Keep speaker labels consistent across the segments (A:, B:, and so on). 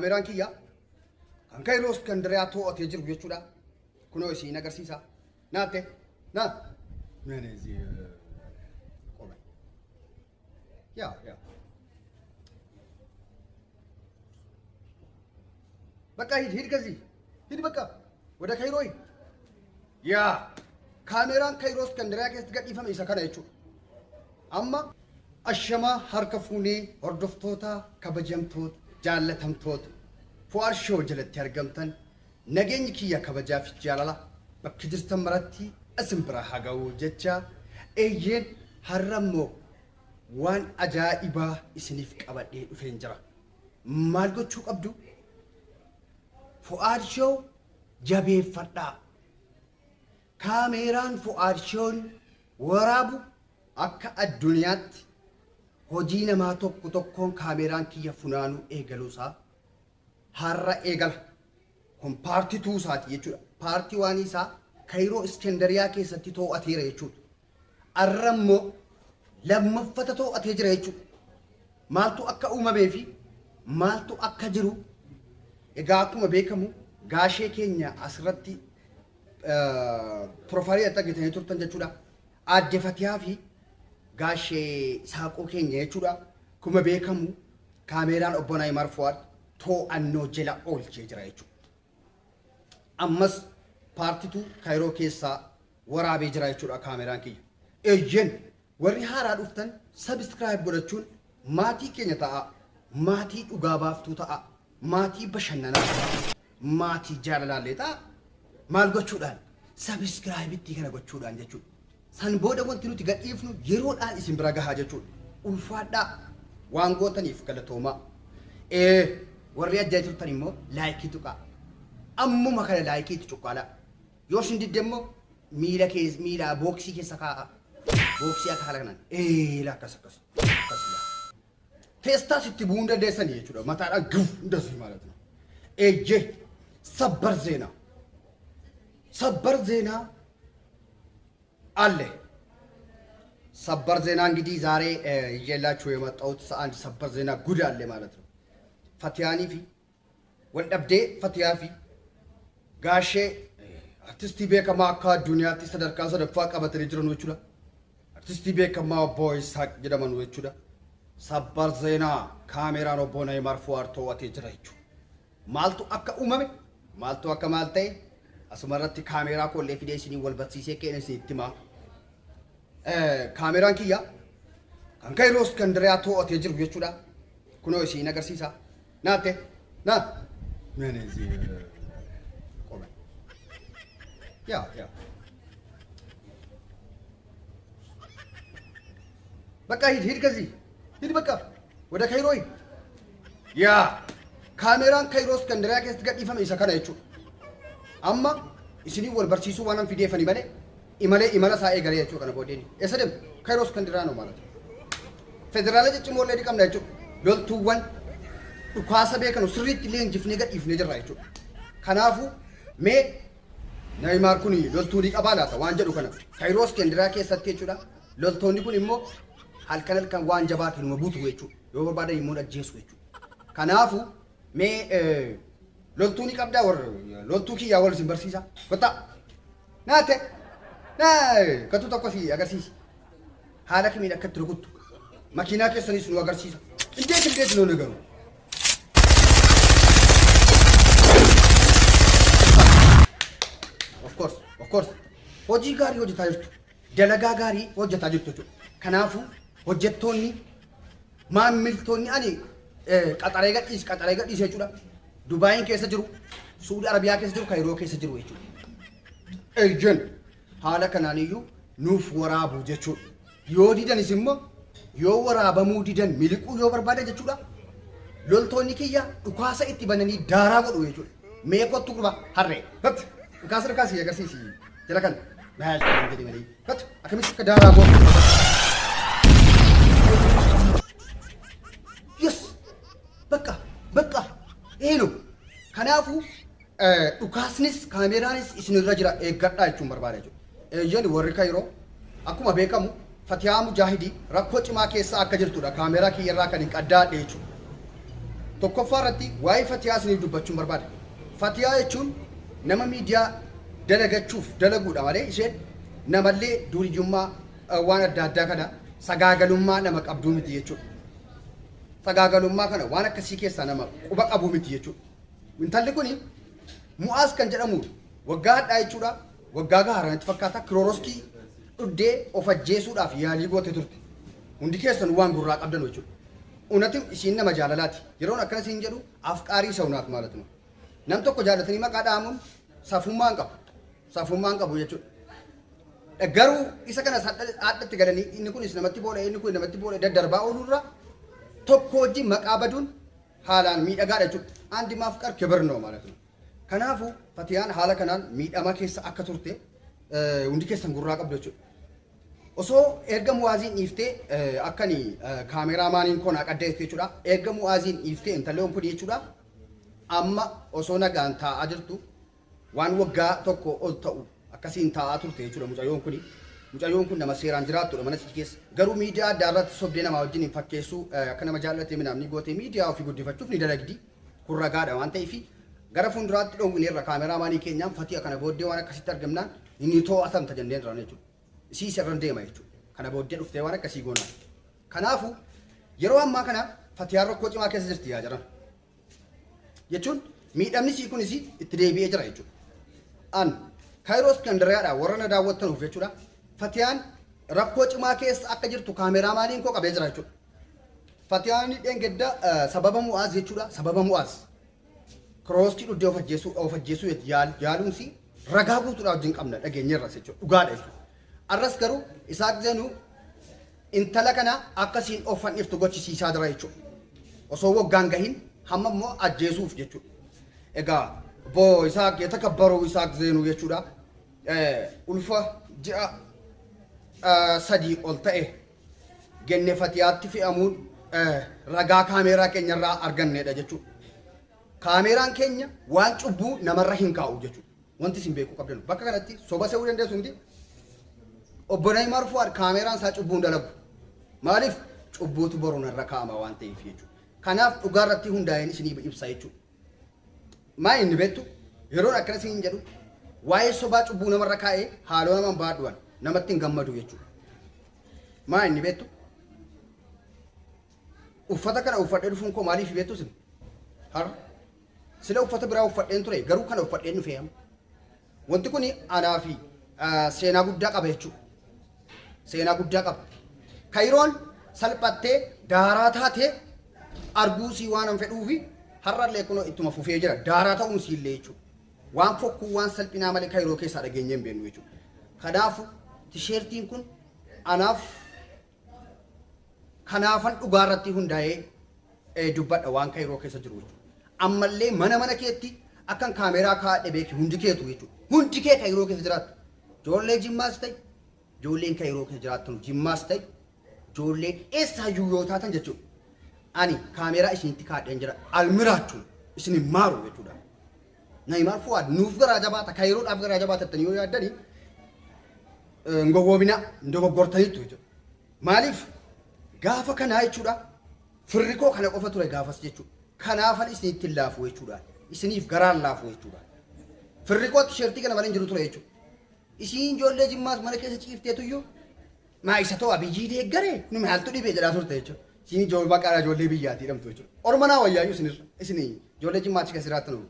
A: Kaameraan kiyya kan Kairoo Iskandariyaa to'atee jiru jechuudha. Kunoo isiin agarsiisa. Naatte naa. Mana እዚህ ቆመ። ያ ያ በቃ ሂድ ሂድ፣ ከዚህ ሂድ፣ በቃ ወደ ከይሮ ሂድ። ያ kaameraan Kairoo Iskandariyaa keessatti gadhiifame isa kana jechuudha. Amma ashamaa harka fuunee hordoftoota kabajamtoota jaallatamtoota Fu'aad Show jalatti argamtan nageenyi kiyya kabajaa fi jaalala bakki jirtan maratti isin bira haa ga'u jecha eeyyeen har'a immoo waan ajaa'ibaa isiniif qabadhee dhufeen jira. Maal gochuu qabdu? Fu'aad Show jabeeffadhaa. Kaameeraan Fu'aad Shown waraabu akka addunyaatti hojii namaa tokko tokkoon kaameeraan kiyya funaanuu eegaluusaa har'a eegala. Kun part 2 isaati jechuudha. Part 1 isaa Kairoo Iskandariyaa keessatti to'ateera jechuudha. Har'a immoo lammaffata to'atee jira jechuudha. Maaltu akka uumamee fi maaltu akka jiru egaa akkuma beekamu gaashee keenya asirratti profile argitanii turtan jechuudha. Aadde Fatiyaa fi gaashee saaqoo keenya jechuudha. Akkuma beekamu kaameeraan obbo Naayimaar Fuwaad to'annoo jala oolchee jira jechuudha. Ammas part 2 Kaayiroo keessaa waraabee jira jechuudha kaameraan kiyya. Eeyyeen warri haaraa dhuftan subscribe godhachuun maatii keenya ta'a. Maatii dhugaa baaftuu ta'a. Maatii bashannanaa ta'a. Maatii jaalalaallee ta'a. Maal gochuudhaan? Subscribe itti kana gochuudhaan jechuudha. San booda wanti nuti gadhiifnu yeroodhaan isin bira gahaa jechuudha. Ulfaadhaa waan gootaniif galatoomaa. Warri ajjaa turtan immoo like tuqaa. Ammuma kana like itti cuqqaalaa. Yoo isin didde immoo miila keessa miila booksii keessa kaa'a. Booksii akka haala kanaan. Akkas akkas. Akkas yaa. Teestaas itti bu'uu hin dandeessanii jechuudha. Mataadhaan gif እንደዚህ ማለት ነው። Eeyyee ሰበር ዜና ሰበር ዜና አለ። ሰበር ዜና እንግዲህ ዛሬ ይዤላችሁ የመጣሁት አንድ ሰበር ዜና ጉድ አለ ማለት ነው። Fatiyaanii fi waldhabdee Fatiyaa fi gaashee artistii beekamaa akka addunyaatti sadarkaa sadaffaa qabatanii jiran jechuudha. Artistii beekamaa obbo Isaaq jedhaman jechuudha. ሰበር ዜና kaameraan obbo Neymar Fuwaar to'atee jira jechuudha. Maaltu akka uumame maaltu akka maal ta'e asuma irratti kaameraa koollee fidee isinii wal barsiisee keenya isinitti himaa. Kaameraan kiyya kan Kairoo Iskandariyaa to'atee jiru jechuudha. Kunoo isiin agarsiisa. Naatte naa. Mana እዚህ ቆመ። ያ ያ በቃ ሂድ ሂድ፣ ከዚህ ሂድ፣ በቃ ወደ Kairoo ሂድ። ያ kaameraan Kairoo Iskandariyaa keessatti gadhiifame isa kana jechuudha. Amma isinii wal barsiisuu waan fideefani malee imalee imala isaa eegalee jechuudha kana booddeen. Eessa deemu? Kairoo Iskandariyaa ነው ማለት ነው. Federaala ciccimoollee ni qabna jechuudha. Loltuuwwan dhukaasa beekanu sirriitti leenjifnee gadhiifnee jirra jechuudha. Kanaafuu mee Neeymaar kun loltuu ni qabaa laata waan jedhu kana Kairoo Iskandariyaa keessatti jechuudha. Loltoonni kun immoo halkan halkan waan jabaatiin numa butu jechuudha. Yoo barbaadan immoo ajjeesu jechuudha. Kanaafuu mee loltuu ni qabdaa warra loltuu kiyyaa wal isin barsiisa. Kottaa. Naate. Naa kottu tokko si agarsiisi. Haala kamiin akka itti rukuttu. Makiinaa keessanis nu agarsiisa. እንዴት እንዴት ነው ነገሩ? Of course, of course. Hojii gaarii hojjetaa jirtu. Dalagaa gaarii hojjetaa jirtu jechuudha. Kanaafuu hojjettoonni maamiltoonni ani qaxaree gadhiis qaxaree gadhiis jechuudha. Dubaayin keessa jiru, Suudi Arabiyaa keessa jiru, Kaayiroo keessa jiru jechuudha. Eeyyen haala kanaan iyyuu nuuf waraabu jechuudha. Yoo didanis immoo yoo waraabamuu didan miliquu yoo barbaadan jechuudha. Loltoonni kiyya dhukaasa itti bananii daaraa godhu jechuudha. Mee kottu gurba harree. Kottu dhukaasa dhukaasi agarsiisi. Jala kana. Maal jedhi malee. Kottu akkamitti akka daaraa godhu. Yes! በቃ በቃ ይሄ ነው. Kanaafuu dhukaasnis kaameraanis isinirra jira eeggadhaa jechuun barbaada jechuudha. Eeyyeen warri Kaayiroo akkuma beekamu Fatiyaa Mujaahidii rakkoo cimaa keessa akka jirtudha kaameraa kiyyarraa kan hin qaddaadhe jechuudha. Tokkoffaa irratti waa'ee Fatiyaa isiniif dubbachuun barbaada. Fatiyaa jechuun nama miidiyaa dalagachuuf dalaguudha malee isheen namallee duuriyyummaa waan adda addaa kana sagaagalummaa nama qabduu miti jechuudha. Sagaagalummaa kana waan akkasii keessaa nama quba qabuu miti jechuudha. Intalli kuni Mu'aaz kan jedhamu waggaa hadhaa jechuudha. Waggaa gahaara natti fakkaata kirooroskii dhuddee of ajjeesuudhaaf yaalii goote turte. Hundi keessan waan gurraa qabdan jechuudha. Unatim isiin nama jaalalaati. Yeroon akkana isiin jedhu afqaarii sawnaat maalat no. Nam tokko jaalatanii maqaa dhaamuun safummaa hin qabu. Safummaa hin qabu jechuudha. Garuu isa kanas hadhatti galanii inni kunis namatti boodha inni kun namatti boodha daddarbaa ooluurra tokko wajjin maqaa baduun haalaan miidhagaadha jechuudha. Andi maafqar kibir no ማለት ነው. Kanaafuu Fatiyaan haala kanaan miidhama keessa akka turte hundi keessan gurraa qabdu jechuudha. Osoo erga Mu'aaziin dhiiftee akkani kaameraamaaniin koo naa qaddeesse jechuudha. Erga Mu'aaziin dhiiftee intalloon kun jechuudha. Amma osoo nagaan taa'aa jirtu waan waggaa tokko ol ta'u akkasiin taa'aa turte jechuudha mucayyoon kuni. Mucayyoon kun nama seeraan jiraattudha mana isii keessa. Garuu miidiyaa addaa irratti sobdee namaa wajjin hin fakkeessuu akka nama jaallatee minaamni gootee miidiyaa ofii guddifachuuf ni dalagdi. Kun ragaadha waan ta'eef gara fuulduraatti dhoowwineerra kaameraamaanii keenyaan Fatiha kana booddee waan akkasitti argamnaan inni to'atamta jenneen jechuudha. Isii sirran deema jechuudha. Kana booddee dhuftee waan akkasii goonaa. Kanaafuu yeroo ammaa kana Fatiyaan rakkoo cimaa keessa jirti yaa jiran. Jechuun miidhamni sii kunis itti deebi'ee jira jechuudha. An Kaayiroo Iskandariyaadhaa warra na daawwattanuuf jechuudha. Fatiyaan rakkoo cimaa keessa akka jirtu kaameraamaaniin koo qabee jira jechuudha. Fatiyaan dheengadda sababa Mu'aaz jechuudha. Sababa Mu'aaz. Kirooskii dhuddee of ajjeesuu of ajjeesuu yaaluunsi ragaa guutuudhaa wajjin qabna dhageenyeerras jechuudha. Dhugaadha jechuudha. Arras garuu Isaaq Zeenuu intala kana akkasiin of fanniftu gochisiisaa jira jechuudha. Osoo waggaan gahin hamma immoo ajjeesuuf jechuudha. Egaa obbo Isaaq yetakabbaruu Isaaq Zeenuu jechuudha. Ulfa ji'a 3 ol ta'e genne Fatiyaatti fe'amuun ragaa kaameeraa keenyarraa arganneedha jechuudha. Kaameeraan keenya waan cubbuu namarra hin kaa'u jechuudha. Wanti isin beekuu qabdan bakka kanatti soba se'uu dandeessu miti. Obbo Nayimaar Fuwaad kaameeraan isaa cubbuu hin dalagu. Maaliif cubbuutu boru narra kaa'ama waan ta'eef jechuudha. Kanaaf dhugaa irratti hundaa'een isinii ibsa jechuudha. Maa inni beektu yeroon akkana isiniin jedhu waa'ee sobaa cubbuu namarra kaa'ee haaloo nama hin baadhuwan namatti hin gammadu jechuudha. Maa inni beektu uffata kana uffadhee dhufuun koo maaliif beektu isin har'a sila uffata biraa uffadheen ture garuu kana uffadheen dhufee amma. Wanti kun anaa fi seenaa guddaa qaba jechuudha. Seenaa guddaa qaba. Kayiroon salphattee daaraa taatee arguu sii waan an fedhuufi har'allee kunoo ittuma fufee jira. Daaraa ta'uun siillee jechuudha. Waan fokkuu waan salphinaa malee kayiroo keessaa dhageenyee hin beeknu jechuudha. Kanaafu tisheertiin kun anaaf kanaafan dhugaa irratti hundaa'ee dubbadha waan kayiroo keessa jiru jechuudha. Ammallee mana mana keetti akkan kaameeraa kaa'adhe beeki hundi keetu jechuudha. Hundi kee kayiroo keessa jiraattu. Ijoollee Jimmaas ta'e, ijoolleen kayiroo keessa jiraattan Jimmaas ta'e, ijoolleen eessaayyuu yoo taatan jechuudha. Ani kaameeraa isinitti kaa'adheen jira. Almiraachuun isin hin maaru jechuudha. Nayimaar Fuwaad nuuf garaa jabaata kayiroodhaaf garaa jabaata jettanii yoo yaaddani hin gowwoomina hin dogoggortaniittu jechuudha. Maaliif gaafa kanaa jechuudha firri koo kana qofa ture gaafas jechuudha. Kanaafan isinitti hin laafu jechuudha. Isiniif garaan laafu jechuudha. Firri koo tisheertii kana malee hin jiru ture jechuudha. Isiin ijoollee Jimmaas mana keessa ciifteetuyyuu maa isa ta'u Abiyyii deeggare nu maaltu dhibee jedhaa turte jechuudha. Isiin ijoollee maqaa ijoollee biyyaatii jedhamtu jechuudha. Orma naa wayyaayyuu isinirra isin ijoollee Jimmaa achi keessa jiraattan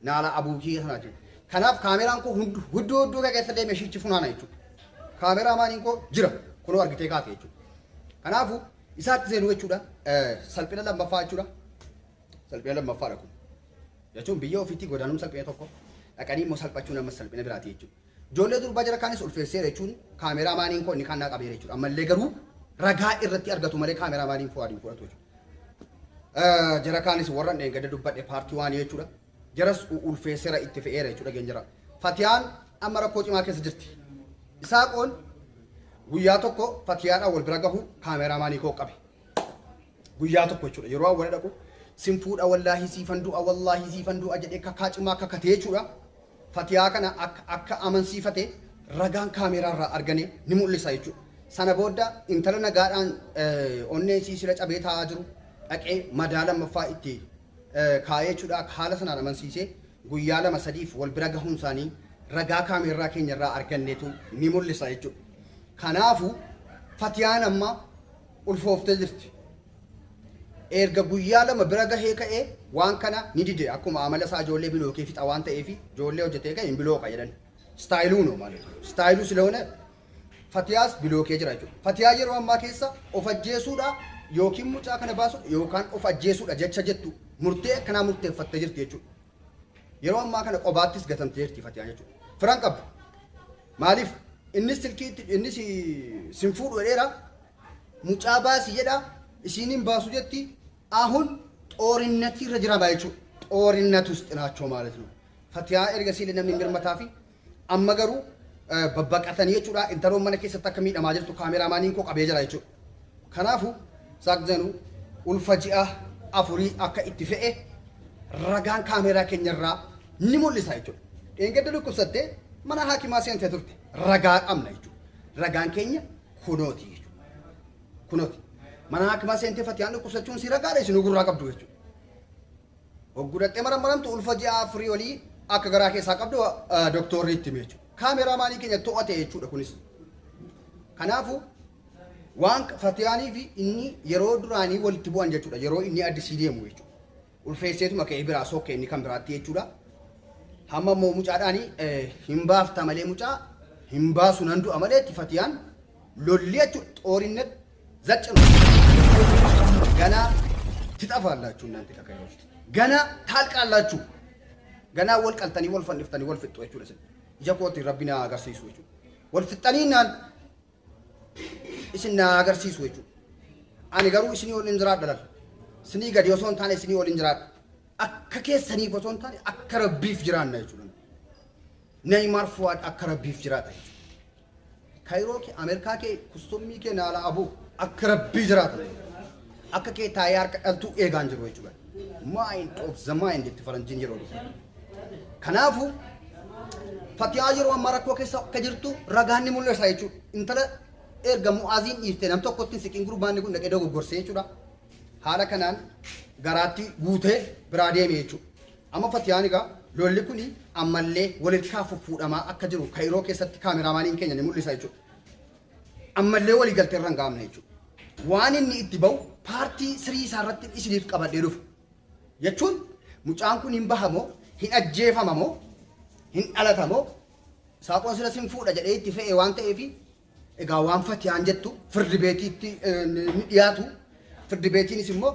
A: naala abuukii sanaa jechuudha. Kanaaf kaameraan koo hudduu hudduu kee keessa deemee shichi funaana jechuudha. Kaameraa maaniin koo jira kunoo argitee kaate jechuudha. Kanaafuu isaatti seenuu jechuudha salphina lammaffaa jechuudha. Salphina lammaffaadha kun. Jechuun biyya ofiitti godaanuun salphina tokko dhaqanii immoo salphachuun ammas salphina biraati jechuudha. Ijoollee durbaa jara kaanis ulfeesseera jechuun kaameraa maaniin koo inni kaan naa qabeera jechuudha. Ammallee garuu ragaa irratti argatu malee kaameraa maaniin Fuwaadiin fudhatu jechuudha. Jara kaanis warra dheengadda dubbadhe paartii waan jechuudha. Jaras ulfeesseera itti fe'eera jechuudha geenjira. Fatiyaan amma rakkoo cimaa keessa jirti. Isaaqoon guyyaa tokko Fatiyaadhaan wal bira gahu kaameraa maanii koo qabe. Guyyaa tokko jechuudha. Yeroo awwala dhaqu sin fuudha wallaahi siifan du'a wallaahi siifan du'a jedhee kakaa cimaa kakatee jechuudha. Fatiyaa kana akka akka amansiifate ragaan kaameeraa irraa argane ni mul'isa jechuudha. Sana booda intala nagaadhaan onneen isii sila cabee taa'aa jiru dhaqee madaa lammaffaa itti kaa'ee jechuudha haala sanaan amansiisee guyyaa lama sadiif wal bira gahuun isaanii ragaa kaameeraa keenya irraa arganneetu ni mul'isa jechuudha. Kanaafuu Fatiyaan amma ulfooftee jirti. Erga guyyaa 2 bira gahee ka'ee waan kana ni dide akkuma amala isaa ijoollee bilookee fixa waan ta'eef ijoollee hojjetee ka'e hin bilooka jedhan. Istaayiluu ነው ማለት ነው። Istaayiluu ስለሆነ Fatiyaas bilookee jira jechuudha. Fatiyaa yeroo ammaa keessa of ajjeesuudha yookiin mucaa kana baasuudha yookaan of ajjeesuudha jecha jettu murtee akkanaa murteeffattee jirti jechuudha. Yeroo ammaa kana qobaattis gatamtee jirti Fatiyaan jechuudha. Firan qabdu. Maaliif innis silkii innis sin fuudhu jedheera mucaa baasi jedha isiin hin baasu jetti አሁን ጦርነት irra jira jechuudha. ጦርነት ውስጥ ናቸው ማለት ነው። Fatiyaa erga siile namni mirmataa fi amma garuu babbaqatanii jechuudha. Intaloon mana keessatti akka miidhamaa jirtu kaameraamaaniin koo qabee jira jechuudha. Kanaafuu Saaqzanu ulfa ji'a afurii akka itti fe'e ragaan kaameraa keenyarraa ni mul'isa jechuudha. Dheengadda dhukkubsattee mana haakimaa seentee turte ragaa qabna jechuudha. Ragaan keenya kunooti jechuudha. Kunooti. Mana haakimaa seentee Fatiyaan dhukkubsachuun si ragaadha isin gurraa qabdu jechuudha. Hogguu dhaqxee marammaramtu ulfa ji'a afurii olii akka garaa keessaa qabdu doktorri itti hime jechuudha. Kaameraamaanii keenya to'ate jechuudha kunis. Kanaafuu waan Fatiyaanii fi inni yeroo duraanii walitti bu'an jechuudha. Yeroo inni addisii deemu jechuudha. Ulfeesseetuma ka'ee biraa sokkee inni kan biraatti jechuudha. Hamma immoo mucaadhaanii hin baafta malee mucaa hin baasu nan du'a malee itti Fatiyaan lolli jechuudha xoorinnet zaccinu. ገና ትጠፋላችሁ እናንተ ከካይሮች ገና ታልቃላችሁ። ገና wal qaltanii wal fanniftanii wal fixxu jechuudha isin. Ija kootiin rabbi na agarsiisu jechuudha. Wal fixxanii naan isin na agarsiisu jechuudha. Ani garuu isinii waliin jiraadha lal. Isinii gadi osoo hin taane isinii waliin jiraadha. Akka keessaniif osoo hin taane akka rabbiif jiraanna jechuudha. Neymar Fuwaad akka rabbiif jiraata jechuudha. Kaayiroo kee Ameerikaa kee kustommii kee naala abuu akka rabbii jiraata. Akka kee taa'ee harka dhaltuu eegaan jiru jechuudha. Mind of the mind itti faranjiin yeroo dhufu. Kanaafuu Fatiyaa yeroo ammaa rakkoo keessa akka jirtu ragaan ni mul'isa jechuudha. Intala erga Mu'aaziin dhiifte nam tokkotti hin siqin gurbaanni kun dhaqee dogoggorse jechuudha. Haala kanaan garaatti guutee biraa deeme jechuudha. Amma Fatiyaan egaa lolli kuni ammallee walirkaa fuffuudhamaa akka jiru Kaayiroo keessatti kaameraamaaniin keenya ni mul'isa jechuudha. Ammallee walii galtee irra hin gahamne jechuudha. Waan inni itti bahu part three isaa irratti isiniif qabadhee dhufu. Jechuun mucaan kun hin bahamoo, hin ajjeefamamoo, hin dhalatamoo, saaqoon sila sin fuudha jedhee itti fe'e waan ta'eef egaa waan Fatiyaan jettu firdi beetiitti ni dhiyaatu. Firdi beetiinis immoo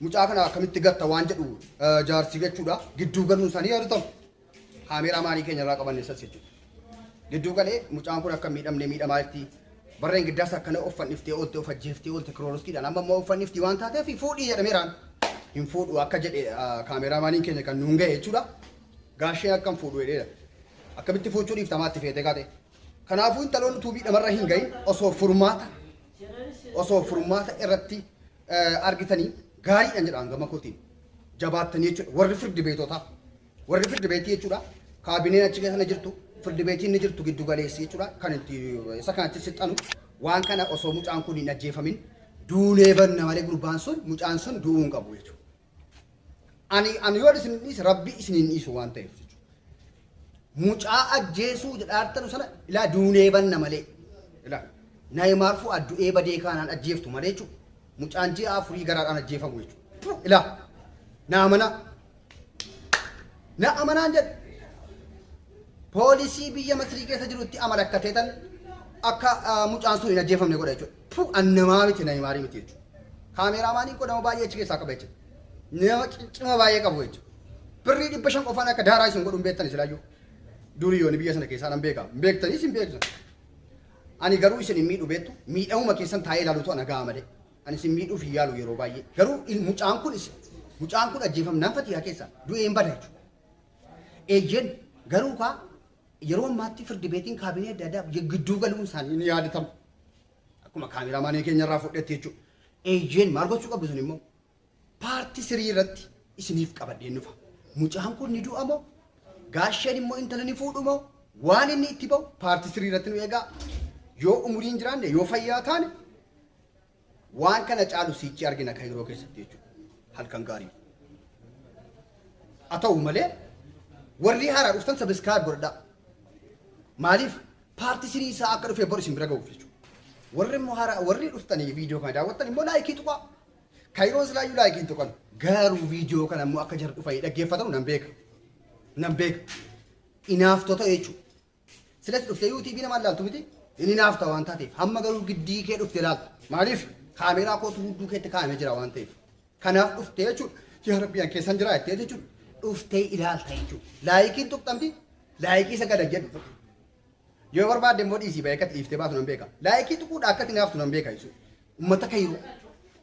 A: mucaa kana akkamitti gatta waan jedhu jaarsi jechuudha. Gidduu galuun isaanii yaadatamu. Kaameeraa maanii keenya irraa qabanne sas jechuudha. Gidduu galee mucaan kun akka miidhamne miidhamaa jirti. Barreen giddaas akkana of fanniftee oolte of ajjeeftee oolte kirooroskiidhaan amma immoo of fannifti waan taateef fuudhii jedhameeraan. Hin fuudhu akka jedhe kaameraamaaniin keenya kan nuun ga'e jechuudha. Gaasheen akkam fuudhu jedheera. Akkamitti fuuchuu dhiiftamaatti feete kaate. Kanaafuu intaloon utuu miidhamarra hin gahin osoo furmaata irratti argitanii gaariidhaan jedhaan gama kootiin jabaattanii jechuudha. Warri firdi beetotaa warri firdi beetii jechuudha. Kaabineen achi keessa ni jirtu firdi beetiin ni jirtu giddu galeessi jechuudha. Kan itti isa kanatti sixxanu waan kana osoo mucaan kun hin ajjeefamin duunee banna malee gurbaan sun mucaan sun du'uu hin qabu jechuudha. Ani yoo isin dhiise rabbi isin hin dhiisu waan ta'eef jechuudha. Mucaa ajjeesuu jedhaartanu sana ilaa duunee banna malee. Ilaa Neymar Fu'aad du'ee badee kaanaan ajjeeftu malee jechuudha. Mucaan ji'a afurii garaadhaan ajjeefamu jechuudha. Ilaa na amanaa. Na amanaan jedhe. Poolisii biyya Masrii keessa jirutti amala akka teetan akka mucaan sun hin ajjeefamne godha jechuudha. Annamaa miti Neymaarii miti jechuudha. Kaameraamaaniin kun nama baay'ee achi keessaa qaba jechuudha. Nama ciccima baay'ee qabu jechuudha. Birrii 500 qofaan akka daaraa isin godhuun beektan silaayyuu. Durii yooni biyya sana keessaa nan beeka. Hin beektanii isin beektan. Ani garuu isin hin miidhu beektu miidhamuma keessan taa'ee ilaalutu ana ga'a malee. Ani isin miidhuuf hin yaalu yeroo baay'ee. Garuu mucaan kun ajjeefamnaan Fatiyaa keessaa du'ee hin bada jechuudha. Eeyyeen garuu kaa yeroo ammaatti firdi beetiin kaabinee adda addaa gidduu galuun isaanii ni yaadatama. Akkuma kaameraamaanii keenya irraa fudhatte jechuudha. Eeyyeen maal gochuu qabdu sun immoo part three irratti isiniif qabadheen dhufa. Mucaan kun ni du'a moo? Gaasheen immoo intala ni fuudhu moo? Waan inni itti bahu part three irratti nu eegaa. Yoo umuriin jiraanne yoo fayyaa taane waan kana caalu siichi argina Kaayiroo keessatti jechuudha. Halkan gaarii. Haa ta'u malee warri haaraa dhuftan subscribe godhadhaa. Maaliif part 3 isaa akka dhufee bor isin bira ga'uuf jechuudha. Warri immoo haaraa warri dhuftanii viidiyoo kana daawwattan immoo like tuqaa. Kaayiroon silaayyuu like hin tuqan. Garuu viidiyoo kana immoo akka jara dhufanii dhaggeeffatamu nan beeka. Nan beeka. Inaaftota jechuudha. Silas dhuftee YouTube namaan laaltu miti. Inni naafta waan taateef hamma garuu giddii kee dhuftee laalta. Maaliif kaameeraa kootu hudduu keetti kaa'amee jira waan ta'eef. Kanaaf dhuftee jechuudha. Yaa Rabbi an keessan jira jettee jechuudha. Dhuftee ilaalta jechuudha. Likeiin tuqxamti. Like isa gada jedhu tuqi. Yoo barbaadde immoo dhiisii bahee akkatti dhiiftee baatu nan beeka. Like tuquudha akkatti naaftu nan beeka jechuudha. Uummata kayruu.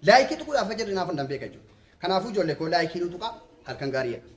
A: Like tuquudhaaf akka jedhu naaf nan beeka jechuudha. Kanaafuu ijoollee koo like nu tuqaa, halkan gaarii jedha.